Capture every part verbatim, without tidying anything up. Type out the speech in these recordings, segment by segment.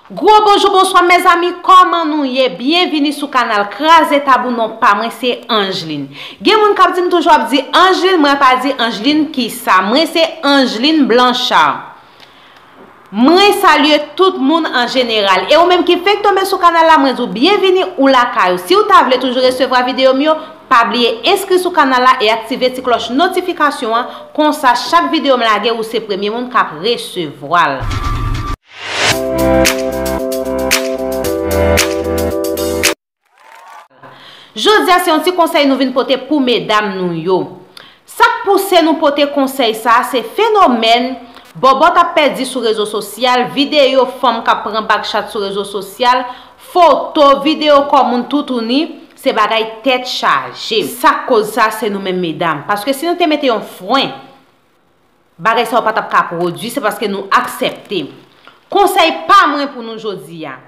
Gwo bonjou, bonswa mezanmi, kòman nou ye? Byenvini sou kanal Kraze Tabou, non pa mwen se Angeline. Gen moun k ap di m toujou ap di Angeline, mwen pa di Angeline kisa, mwen se Angeline Blanchard. Mwen salye tout moun an jeneral. E ou menm ki fenk tonbe sou kanal la, mwen di w byenvini ou lakay ou. Si w ta vle toujou resevwa videyo m yo, pa bliye enskri sou kanal la e aktive ti klòch notifikasyon an, konsa chak videyo m lage ou se premye moun k ap resevwa l. Jodi a se yon ti konsèy nou vin pote pou medam nou yo. Sa k pouse nou pote konsèy sa a se fenomèn bòbòt ap pèdi sou rezo sosyal, videyo fanm k ap pran bak chat sou rezo sosyal, foto, videyo kò moun toutouni, se bagay tèt chaje. Sa k koz sa se nou menm medam. Paske si nou te mete yon fren, bagay sa yo pa t ap ka pwodui, se paske nou aksepte. Konsèy pa mwen pou nou jodi a.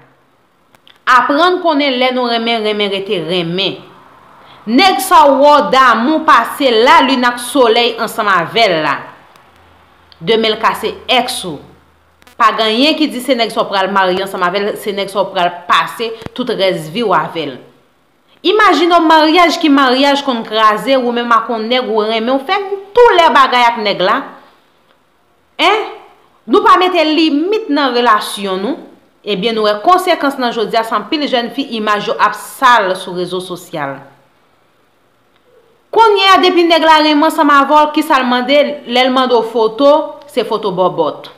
Aprann konnen lè nou renmen, renmen rete renmen. Nèg sa w wè w damou pase lalin ak solèy ansanm avè l la. Demen l ka se èks ou. Pa gen anyen ki di se nèg sa w pral marye ansanm avè l, se nèg sa w pral pase tout rès vi w avè l. Imajine w maryaj ki maryaj konn kraze, ou menm ak yon nèg ou renmen, ou fè tou lè bagay ak nèg la. Hein? Nou pa mete limit nan relasyon nou. Ebyen, nou wè konsekans lan jodi a, se anpil jèn fi imaj yo ap sal sou rezo sosyal. Kounye a, depi nèg la renmen ansanm avè w, kisa l mande? Lè l mande w foto, se foto bòbòt.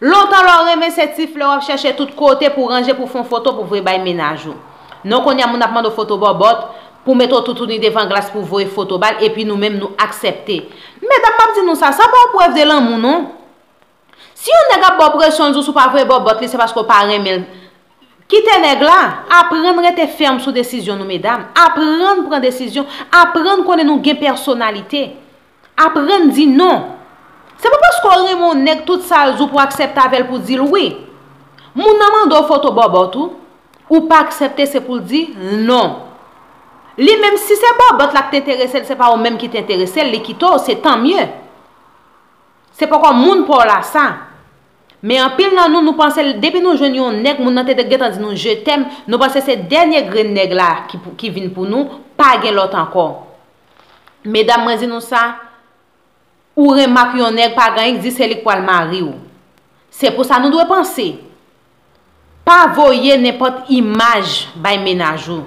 Lontan lè w renmen se ti flè w ap chèche tout kote pou ranje, pou fè yon foto, pou voye bay mennaj ou. Non, kounye a moun ap mande w foto bòbòt, pou mete w toutouni devan glas pou voye foto ba l, epi nou menm nou aksepte. Medam, m ap di nou sa, sa pa yon prèv de lanmou non. Si yon nèg ap ba w presyon, l di w si w pa voye bòbòt li, se paske w pa renmen l. Kite nèg la, aprann rete fèm sou desizyon nou, medam. Aprann pran desizyon, aprann konnen nou gen pèsonalite. Aprann di non. Se pa paske w renmen yon nèg tout sa l di w pou w aksepte avè l pou w di l wi. Moun nan mande w foto bòbòt ou, ou pa aksepte se pou l di non. Li menm si se bòbòt la k te enterese l, se pa ou menm ki te enterese l, li kite w, se tanmye. Se poko moun pa w la sa. Men anpil nan nou, nou panse depi nou jwenn yon nèg, moun nan te gentan di nou je t'aime, nou panse se dènye grenn nèg la ki, ki vin pou nou, pa gen lòt ankò. Medam, mwen di nou sa, ou renmen ak yon nèg, pa gen anyen k di se li k pral mari w. Se pou sa nou dwe panse. Pa voye nenpòt imaj bay mennaj ou.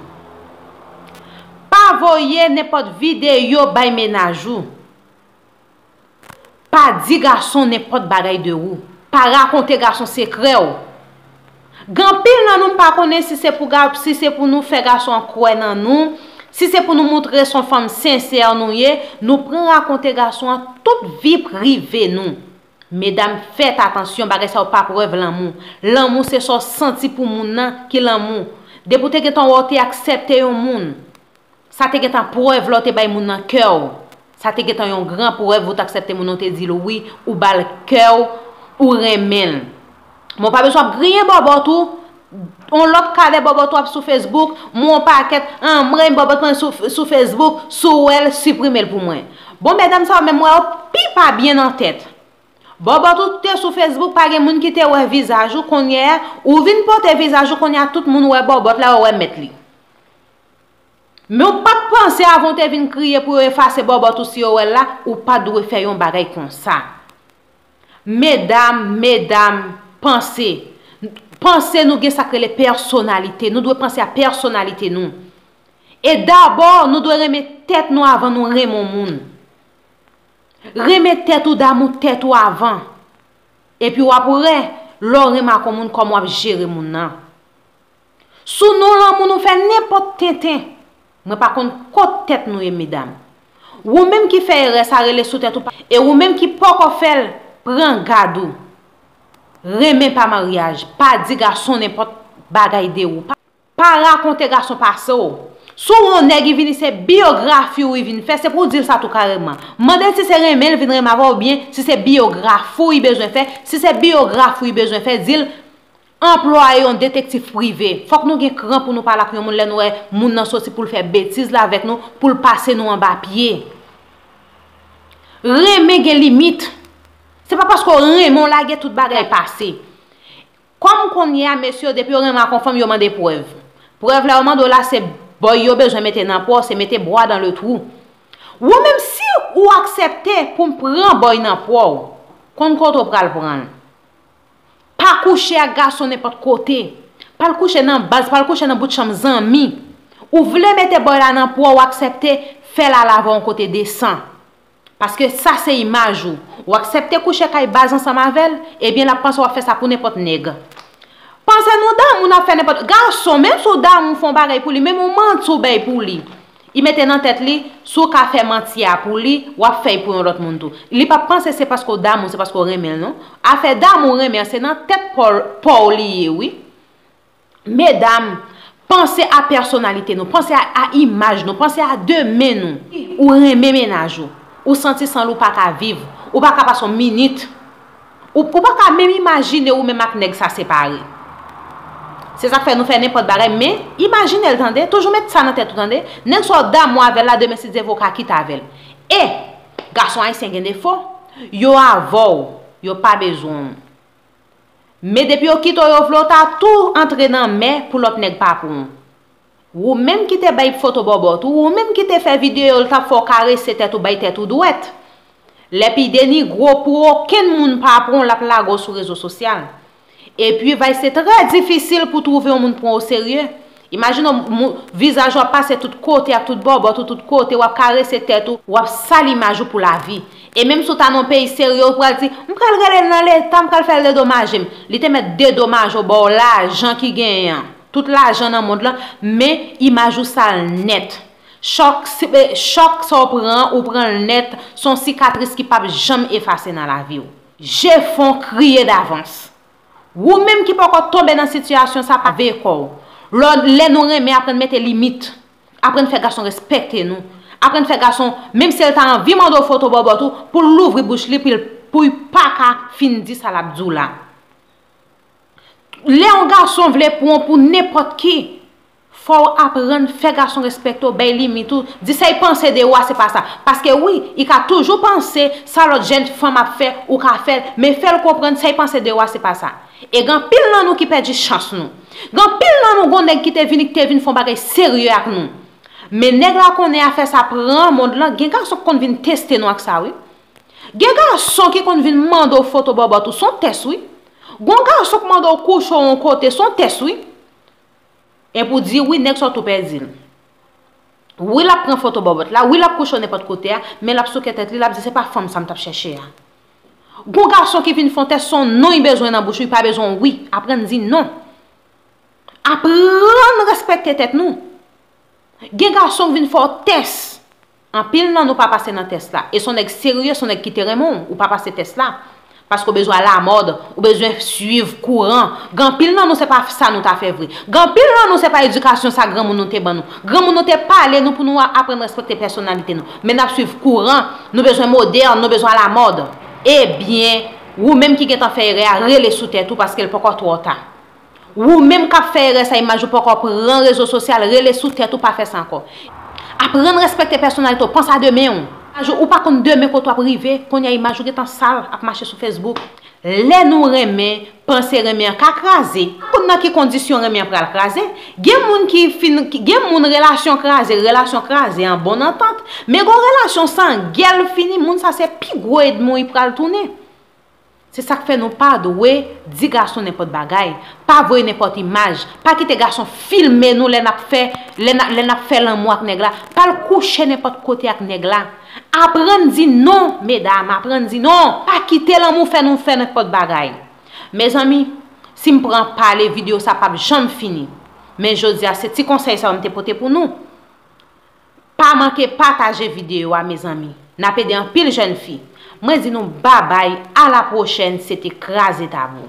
Pa voye nenpòt videyo bay mennaj ou. Pa di gason nenpòt bagay de ou. Pa rakonte gason sekrè w. Gen anpil nan nou, m pa konnen si se pou ga-, si se pou nou fè gason an kwè nan nou, si se pou nou montre se yon fanm sensè nou ye, nou pran rakonte gason an tout vi prive nou. Medam, fèt atansyon, bagay sa yo pa prèv lanmou. Lanmou se sa w santi pou moun nan ki lanmou. Depi w te gentan wè w te aksepte yon moun, sa te gentan prèv lè w te bay moun nan kè w. Sa te gentan yon gran prèv ou t aksepte moun nan, w te di l wi, ou ba l kè w, ou renmen l. Men w pa bezwen ap griyen bòbòt ou, yon lòt kadè bòbòt ou ap sou Facebook, m wè yon pakèt, an, m renmen bòbòt mwen sou, sou Facebook, si w wè l, siprime l pou mwen. Bon, medam sa yo menm, m wè yo pi pa byen nan tèt. Bòbòt ou te sou Facebook, pa gen moun ki te wè vizaj ou, kounye a, ou vin pote vizaj ou, kounye a, tout moun wè bòbòt la, yo wè mèt li. Men w pa t panse avan w te vin kriye pou yo efase bòbòt ou si yo wè l la, ou pa t dwe fè yon bagay konsa. Medam, medam, panse. Panse nou gen sa k rele pèsonalite. Nou dwe panse a pèsonalite nou. E dabò, nou dwe renmen tèt nou avan nou renmen yon moun. Renmen tèt ou, damou tèt ou avan. Epi w ap wè, lè w renmen ak yon moun, kòman w ap jere moun nan. Sou non lanmou nou fè nenpòt tenten. Mwen pa konn kot tèt nou ye, medam. Ou menm ki fè erè sa rele sou tèt ou pa, e ou menm ki poko fè l, pran gad ou. Renmen pa maryaj, pa di gason nenpòt bagay de ou. Pa, pa rakonte gason pase w. Si w wè yon nèg i vini se biyografi w i vin fè, se pou w di l sa tou kareman. Mande l si se renmen l vin renmen avè w oubyen si se biyografi w i bezwen fè. Si se biyografi w i bezwen fè, di l anplwaye yon detektif prive. Fòk nou gen kran pou nou pale ak yon moun lè nou wè moun nan soti pou l fè betiz la avèk nou, pou l pase nou anba pye. Renmen gen limit. Se pa paske w renmen w lage tout bagay pase. Kòm kounye a, mesye yo, depi yo renmen ak yon fanm, yo mande prèv. Prèv la yo mande w la, se bòy yo bezwen mete nan pwa w, se mete bwa dan le twou. Ou menm, si ou aksepte pou m pran bòy nan pwa w, konn kote w pral pran l. Pa kouche ak gason nenpòt kote. Pa l kouche nan baz, pa l kouche nan bout chanm zanmi. Ou vle mete bòy la nan pwa w, aksepte, fè l al avè w yon kote desan. Paske sa se imaj ou. Ou aksepte kouche kay baz ansanm avè l, ebyen l ap panse w ap fè sa pou nenpòt nèg. Panse nou damou, n ap fè nenpòt. Gason, menm si w damou, fè yon bagay pou li, menm yon manti w bay pou li. Li mete nan tèt li, si w ka fè manti a pou li, w ap fè l pou yon lòt moun tou. Li p ap panse se paske w damou, se paske w renmen l, non. Afè damou renmen an, se nan tèt pa w, pa w li ye, wi. Medam, panse a pèsonalite nou, panse a, a imaj nou, panse a demen nou. Ou renmen mennaj ou. Ou santi san l ou pa ka viv. Ou pa ka pase yon minit. Ou, ou pa ka menm imajine ou menm ak nèg sa separe. Se sa k fè nou fè nenpòt bagay, men imajine l tande, toujou met sa nan tèt ou tande. Nèg sa w damou avè l la, demen si Dye vle w ka kite avè l. E, gason ayisyen gen defo, yo avè w, yo pa bezwen w. Men depi yo kite w, yo vle w ta tou antre nan mè pou lòt nèg pa pran w. Ou menm ki te bay foto bòbòt ou, ou menm ki te fè videyo l t ap fè w karese tèt ou, bay tèt ou dwèt. Lè pi denigre w pou okenn moun pa pran w, l ap lage w sou rezo sosyal. Epi, va, se trè difisil pou twouve yon moun pran w serye. Imajine w, mou-, vizaj w ap pase tout kote ak tout bòbòt ou tout kote, w ap karese tèt ou, w ap sal imaj ou pou lavi. E menm si w ta nan yon peyi serye, ou pral di, "M pral rele l nan leta, m pral fè l dedomaje m." Li te mèt dedomaje w, ba w lajan ki genyen an. Tout lajan nan mond lan, men imaj ou sal nèt. Chòk, si-, eh, chòk sa w pran, ou pran l nèt, se yon sikatris ki p ap janm efase nan lavi w. Je fon kriye davans. Ou menm ki poko tonbe nan sitiyasyon sa, pa veye kò w. Lò, lè nou renmen, aprann mete limit. Aprann fè gason respekte nou. Aprann fè gason, menm si l ta anvi mande w foto bòbòt ou, pou l louvri bouch li, pou l, pou l pa ka fin di sa l ap di w la. Lè yon gason vle pran w pou nenpòt ki, fò w aprann fè gason respekte w, bay limit ou, di sa l panse de ou a, se pa sa. Paske wi, li ka toujou panse sa lòt jèn fanm ap fè, ou ka fè l, men fè l konprann sa l panse de ou a, se pa sa. E gen anpil nan nou ki pèdi chans nou. Gen anpil nan nou, gon nèg ki te vini, ki te vin fè yon bagay serye ak nou. Men nèg la konnen afè sa pran mond lan, gen gason k konn vin teste nou ak sa, wi. Gen gason ki konn vin mande w foto bòbòt ou, se yon tès, wi. Gon gason k mande w kouche w yon kote, se yon tès, wi. E pou di wi, nèg sa w tou pèdi l. Wi, l ap pran foto bòbòt la, wi, l ap kouche w nenpòt kote a, men l ap souke tèt li, l ap di se pa fanm sa m t ap chèche a. Gon gason ki vin fè yon tès, se yon non li bezwen nan bouch ou, li pa bezwen w, wi. Aprann di non. Aprann respekte tèt nou. Gen gason k vin fè w tès. Anpil nan nou pa pase nan tès la. E se yon nèg serye, se yon nèg ki te renmen w, ou pa pase tès la. Paske w bezwen alamòd, ou bezwen swiv kouran. Gen anpil nan nou se pa sa nou ta fè vre. Gen anpil nan nou se pa edikasyon sa granmoun nou te ban nou. Granmoun nou te pale nou pou nou a-, aprann respekte pèsonalite nou. Men n ap swiv kouran, nou bezwen modèn, nou bezwen alamòd. Ebyen, ou menm ki gentan fè erè a, rele sou tèt ou paske l poko twò ta. Ou menm k ap fè erè sa, imaj ou poko pran rezo sosyal, rele sou tèt ou, pa fè sa ankò. Aprann respekte pèsonalite w, panse a demen w. Imaj ou, ou pa konn demen kote w ap rive, kounye a imaj ou gentan sal, ap mache sou Facebook. Lè nou renmen, panse renmen an ka kraze. Pa konn nan ki kondisyon renmen an pral kraze. Gen moun ki fin, ki, gen moun relasyon kraze, relasyon kraze an bon antant. Men gon relasyon san gèl fini, moun sa se pi gwo ènmi w li pral tounen. Se sa k fè nou pa dwe di gason nenpòt bagay, pa voye nenpòt imaj, pa kite gason filme nou lè n ap fè, lè n a, lè n ap fè lanmou ak nèg la, pa al kouche nenpòt kote ak nèg la. Aprann di non, medam, aprann di non. Pa kite lanmou fè nou fè nenpòt bagay. Mezanmi, si m pran pale, videyo sa p ap janm fini. Men jodi a, se ti konsèy sa yo m te pote pou nou. Pa manke pataje videyo a, mezanmi. N ap ede anpil jèn fi. Mwen di nou babay, a la pwochèn, se te Kraze Tabou.